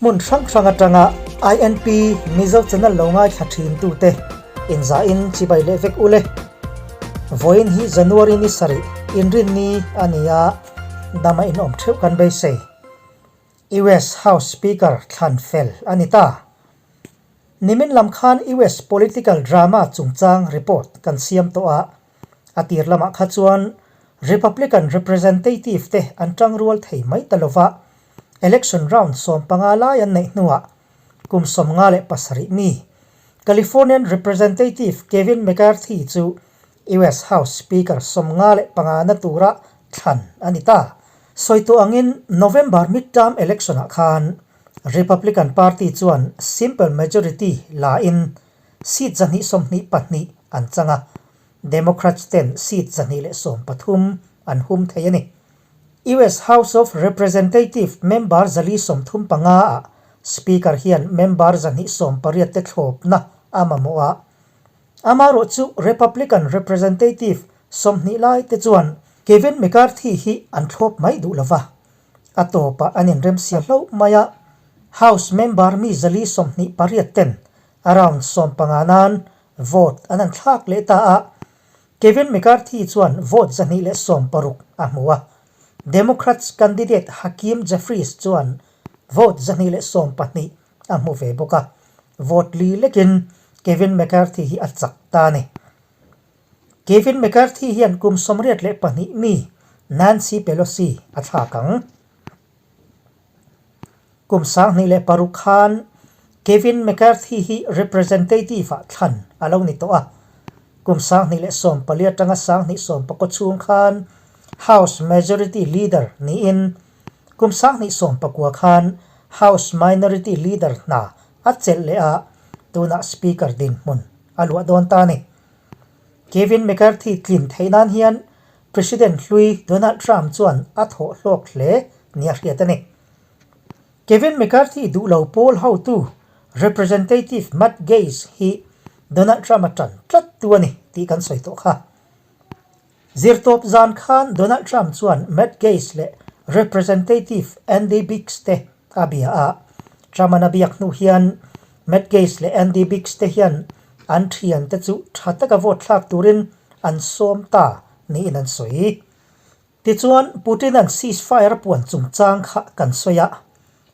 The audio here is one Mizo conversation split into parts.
Hmun hrang hrang atanga INP Mizo channel lo ngaithla thin tute inzahin chibai leh vek ule. Vawiin hi January ni sarih inrinni a ni a, dama inawm theuh kan beisei. US House Speaker thlan fel a ni ta. Nimin lam khan US political drama chungchang report kan siam tawh a, a tir lamah kha chuan Republican representative te an tangrual thei mai ta lova, election round 15 lai an neih hnuah kum 57 mi Californian Representative Kevin McCarthy chu US House Speaker 55 na tura thlan a ni ta. Sawi tawh angin November midterm election-ah khan Republican Party chuan simple majority la in seat 122 an chang a, Democrats ten seat 113 an hum thei a ni. US House of Representative member 435 ah Speaker hian member 118 te thlawpna a mamawh a. Amaherawh chu Republican Representative 20 lai te chuan Kevin McCarthy hi an thlawp mai duh lova. A tawpah an inremsia hlauh mai a, House member mi 428 ten a round 15 nan vote an an thlak leh ta a, Kevin McCarthy chuan vote 160 a hmu a, Democrats candidate Hakeem Jeffries chuan vote 112 a hmu ve bawk a, vote li lekin Kevin McCarthy hi a chak ta a ni. Kevin McCarthy hian kum 82 mi Nancy Pelosi a thlak ang. Kum 2006 khan Kevin McCarthy hi Representative-ah thlan a lo ni tawh a. Kum 2014 atanga 2019 chhung khan House Majority Leader niin kum 2019 khan House Minority Leader hna a chelh leh a, tunah Speaker dinhmun a luah dawn ta a ni. Kevin McCarthy tlin theih nan hian President hlui Donald Trump chuan a thawh hlawk hle nia hriat a ni. Kevin McCarthy duh lo pawl hotu Representative Matt Gaetz hi Donald Trump a tan tlat tu a ni tih kan sawi tawh kha. Zirtawp zan khan Donald Trump chuan Matt Gaetz leh Representative Andy Biggs te a bia a. Trump-an a biak hnu hian Matt Gaetz leh Andy Biggs te hian an thiante chu tha taka vote thlak turin an sawm ta niin an sawi. Tichuan, Putin-a'n ceasefire a puan chungchang kha kan sawi a,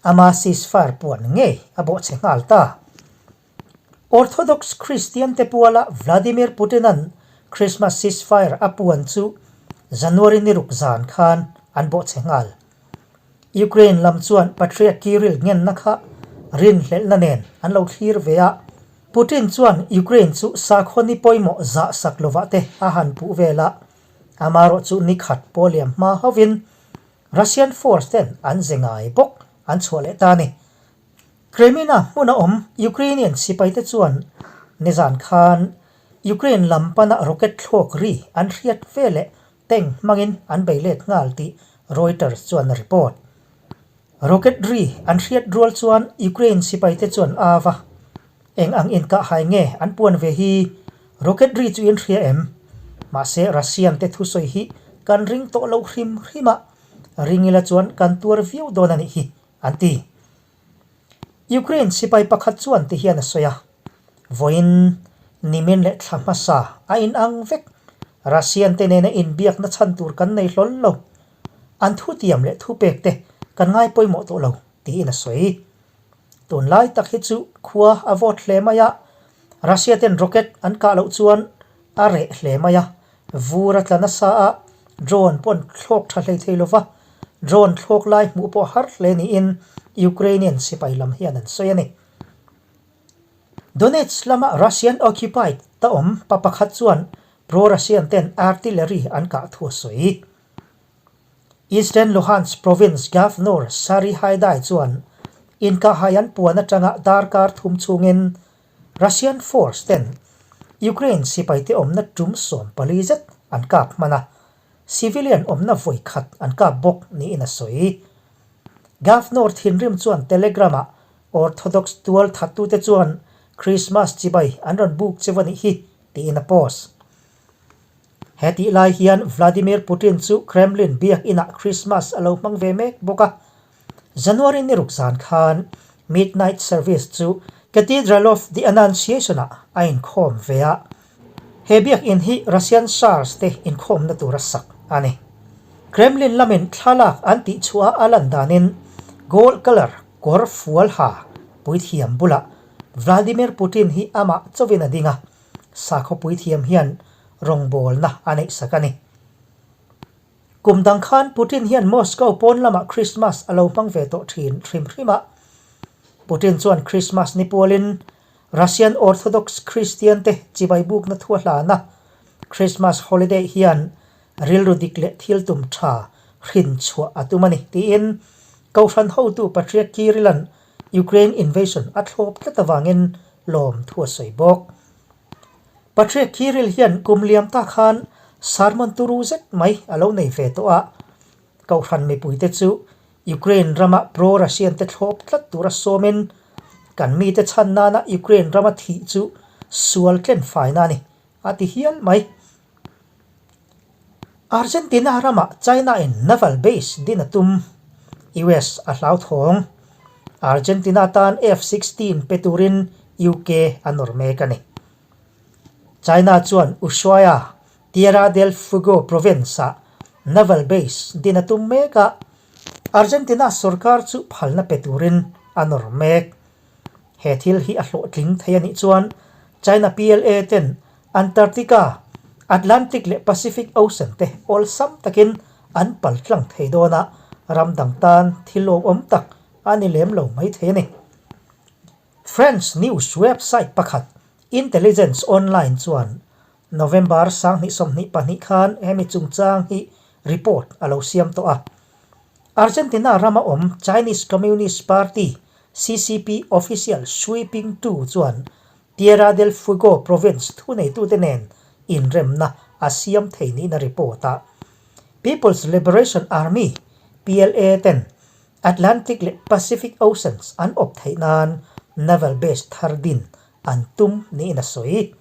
ama ceasefire puan ngei a bawhchhe nghal ta. Orthodox Kristian te puala Vladimir Putin-a'n Christmas ceasefire a puan chu January ni ruk zan khan an bawhchhe nghal. Ukraine lam chuan Patriarch Kirill ngenna kha rinhlelhna nen an lo thlir ve a, Putin chuan Ukraine chu sakhaw ni pawimawh zah sak lovah te a han puh vel a, amaherawh chu ni khat pawh liam hma hovin Russian force ten an ze ngai bawk an chhuah leh ta a ni. Crimea hmuna awm Ukrainian sipaite chuan nizan khan Ukraine lam pana rocket thlawk ri an hriat ve leh tank hmangin an bei let nghal tih Reuters chuan a report. Rocket ri an hriat rual chuan Ukraine sipaite chuan a va eng ang inkahhai nge an puan ve hi rocket ri chu in hria em? Mahse Russian te thusawi hi kan ring tawh lo hrim hrim a, ringila chuan kan tuar viau dawn a nih hi an ti. Ukraine sipai pakhat chuan ti hian a sawi a, Vawiin nimin leh thla hmasa a inang vek, Russian te nena inbiakna chhan tur kan nei hlawl lo. An thutiam leh thupek te kan ngai pawimawh tawh lo, tiin a sawi. Tunlai tak hi chu khua a vawt hle mai a, Russia ten rocket an kah loh chuan a reh hle mai a, vur a tla nasa a, drone pawh an thlawk tha hlei thei lova, drone thlawk lai hmuh pawh har hle niin Ukrainian sipai lam hian an sawi a ni. Donetsk lama Russian occupied ta awm pa pakhat chuan pro-Russian ten artillery an kah thu a sawi. Eastern Luhansk province Governor Sari Haidai chuan inkahhai an puan atanga darkar thum chhungin Russian force ten Ukraine sipaite awmna tum 14 zet an kap hman a, civilian awmna vawi khat an kap bawk niin a sawi. Governor thinrim chuan Telegram-ah Orthodox tual thattute chuan Christmas chibai an rawn buk cheu a nih hi tiin a post. He tih lai hian Vladimir Putin chu Kremlin biak inah Christmas a lo hmang ve mek bawk a. January ni ruk zan khan Midnight Service chu Cathedral of the Annunciation-ah a inkhawm ve a. He biakinn hi Russian Tsars te inkhawmna tura sak a ni. Kremlin lamin thlalak an tihchhuah a lan danin gold colour kawr fual ha puithiam bulah Vladimir Putin hi amah chauhin a ding a, sakhaw puithiam hian rawngbawlna a neihsak a ni. Kum dang khan Putin hian Moscow pawn lamah Christmas a lo hmang ve tawh thin hrim hrim a. Putin chuan Christmas ni pualin Russian Orthodox Christian te chibai bukna thu a hlan a, Christmas holiday hian rilru dik leh thil tum tha hrin chhuah a tum a ni tiin Kohhran hotu Patriarch Kirill-a'n Ukraine invasion a thlawp tlat avangin lawm thu a sawi bawk. Patriarch Kirill hian kum liam ta khan sermon turu zet mai a lo nei ve tawh a, Kohhran mipuite chu Ukraine rama pro-Russian te thlawp tlat tura sawmin kan mite chhan nana Ukraine rama thih chu sual tlen faina a ni, a ti hial mai. Argentina ramah China-in naval base din a tum, US a hlauthawng. Argentina tan F-16 pe turin UK a nawr mek a ni. China chuan Ushuaia, Tierra del Fuego province-ah naval base din a tum mek a, Argentina sorkar chu phalna pe turin a nawr mek. He thil hi a hlawhtling thei a nih chuan China PLA ten Antarctica, Atlantic leh Pacific Ocean te awlsam takin an pal tlang thei dawn a, ram dang tan thil lawmawm tak a ni lem lo mai thei a ni. French news website pakhat Intelligence Online chuan November 2022 khan hemi chungchang hi report a lo siam tawh a. Argentina rama awm Chinese Communist Party, CCP, official Xu Pingtu chuan Tierra del Fuego province thuneitute nen inremna a siam thei niin a report a. People's Liberation Army, PLA, ten Atlantic leh Pacific Oceans an awp theih nan naval base thar din an tum niin a sawi.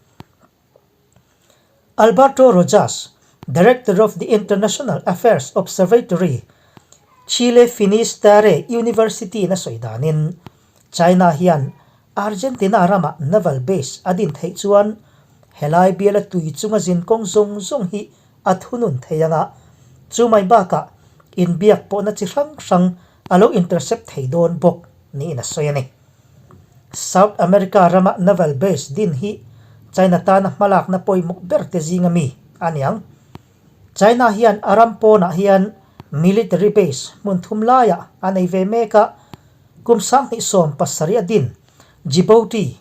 Alberto Rojas, Director of the International Affairs Observatory, Chile Finisterre University in a sawi danin, China hian Argentina ramah naval base a din theih chuan helai biala tui chunga zinkawng zawng zawng hi a thunun thei anga, chu mai bakah inbiak pawhna chi hrang hrang a lo intercept thei dawn bawk niin a sawi a ni. South America rama naval base din hi China tana hmalakna pawimawh ber te zinga mi a ni ang. China hian a ram pawnah hian military base hmun thum laiah a nei ve mek a, kum 2017 a din Djibouti,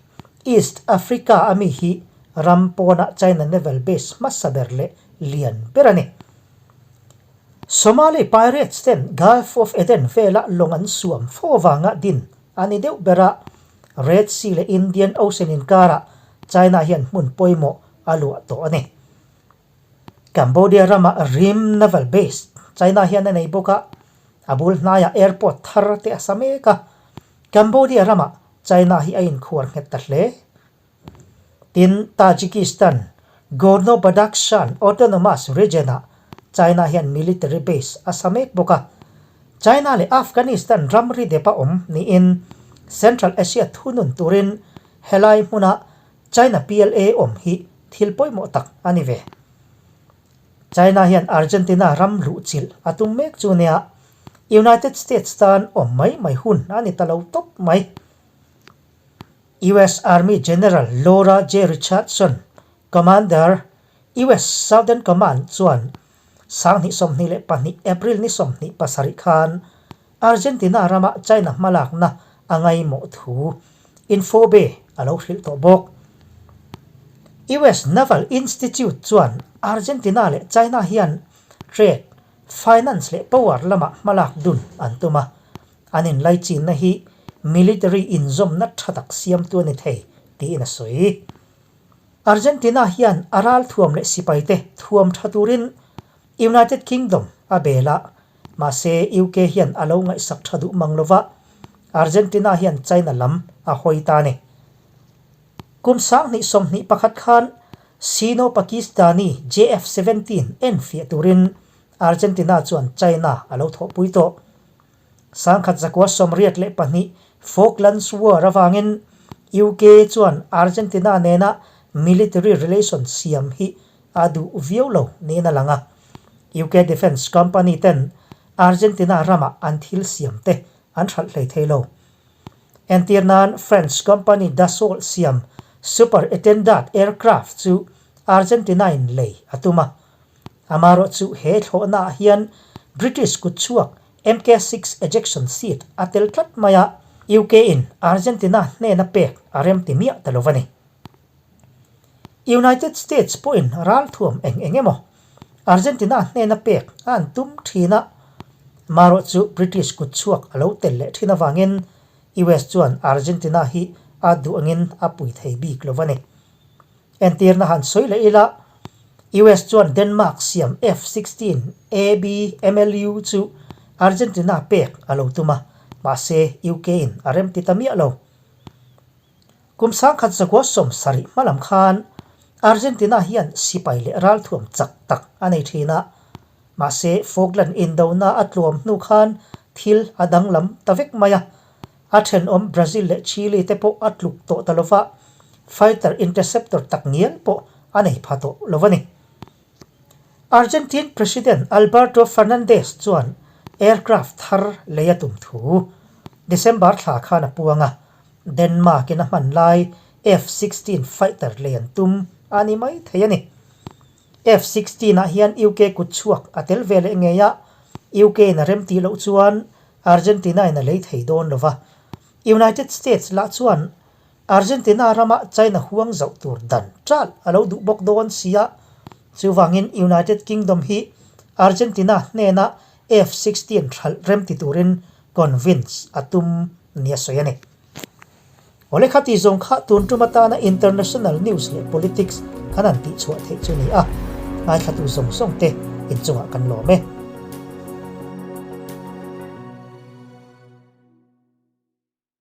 East Africa a mi hi ram pawnah China naval base hmasa ber leh lian ber a ni. Somali pirates ten Gulf of Aden vela lawng an suam fo avanga din a ni deuh ber a, Red Sea leh Indian Ocean inkarah China hian hmun pawimawh a luah tawh a ni. Cambodia rama Ream Naval Base China hian a nei bawk a, a bul hnaiah airport thar te a sa mek a, Cambodia ramah China hi a inkhuar nghet ta hle. Tin, Tajikistan, Gorno-Badakhshan Autonomous Region-ah China hian military base a sa mek bawk a. China leh Afghanistan ramri dep a awm niin Central Asia thunun turin helai hmuna China PLA awm hi thil pawimawh tak a ni ve. China hian Argentina ram luhchilh a tum mek chu nia United States tan awm mai mai hun a ni ta lo tawp mai. US Army General Laura J. Richardson, Commander, US Southern Command chuan 2022 April ni 27 khan Argentina rama China hmalakna a ngaimawh thu Infobae a lo hrilh tawh bawk. US Naval Institute chuan Argentina leh China hian trade, finance leh power lamah hmalak dun an tum a, An inlaichinna hi military inzawmna tha tak siamtu a ni thei, tiin a sawi. Argentina hian a ralthuam leh sipaite thuam tha turin United Kingdom a bel a, mahse UK hian a lo ngaihsak tha duh mang lova, Argentina hian China lam a hawi ta a ni. Kum 2021 khan Sino-Pakistani JF-17 enfiah turin Argentina chuan China a lo thawhpui tawh. 1982 Falklands War avangin UK chuan Argentina nena military relation siam hi a duh viau lo niin a lang a. UK defence company ten Argentina ramah an thil siam te an hralh hlei thei lo. Entir nan French company Dassault siam Super Etendard aircraft chu Argentina in lei a tum a. Amarawh chu he thlawhna ah hian British kutchhuak MK6 ejection seat a tel tlat mai a, UK in Argentina hnena pek a rem ti miah ta lo a ni. United States pawhin ralthuam eng eng emaw Argentina hnena pek a an tum thin a, marawh chu British kutchhuak a lo tel leh thin avangin US chuan Argentina hi a duh angin a pui thei bik lo a ni. Entirna han sawi leh ila, US chuan Denmark siam F-16 AB MLU chu Argentina pek a lo tum a, mahse UK in a remti ta miah lo. Kum 1970 hmalam khan Argentina hian sipai leh ralthuam chak tak a nei thin a, mahse Falkland indona a tluam hnu khan thil a danglam ta vek mai a, a thenawm Brazil leh Chile te pawh a tluk tawh ta lova, fighter interceptor tak ngial pawh a nei pha tawh lo a ni. Argentine President Alberto Fernandez chuan aircraft thar lei a tum thu December thla khan a puang a, Denmark in a hman lai F-16 fighter lei an tum a ni mai thei a ni. F-16 ah hian UK kut chhuak a tel ve leh ngei a, UK in a rem tih loh chuan Argentina in a lei thei dawn lo va. United States lah chuan Argentina rama China huang zauh tur dan ṭalh a lo duh bawk dawn si a, chuvangin United Kingdom hi Argentina hnena F-16 hralh rem ti turin convince a tum nia sawi a ni. Awle kha tih zawng kha tun tum atana international news leh politics kan han tihchhuah theih chu ni a, ngaithlatu zawng zawng te inchungah kan lawm e.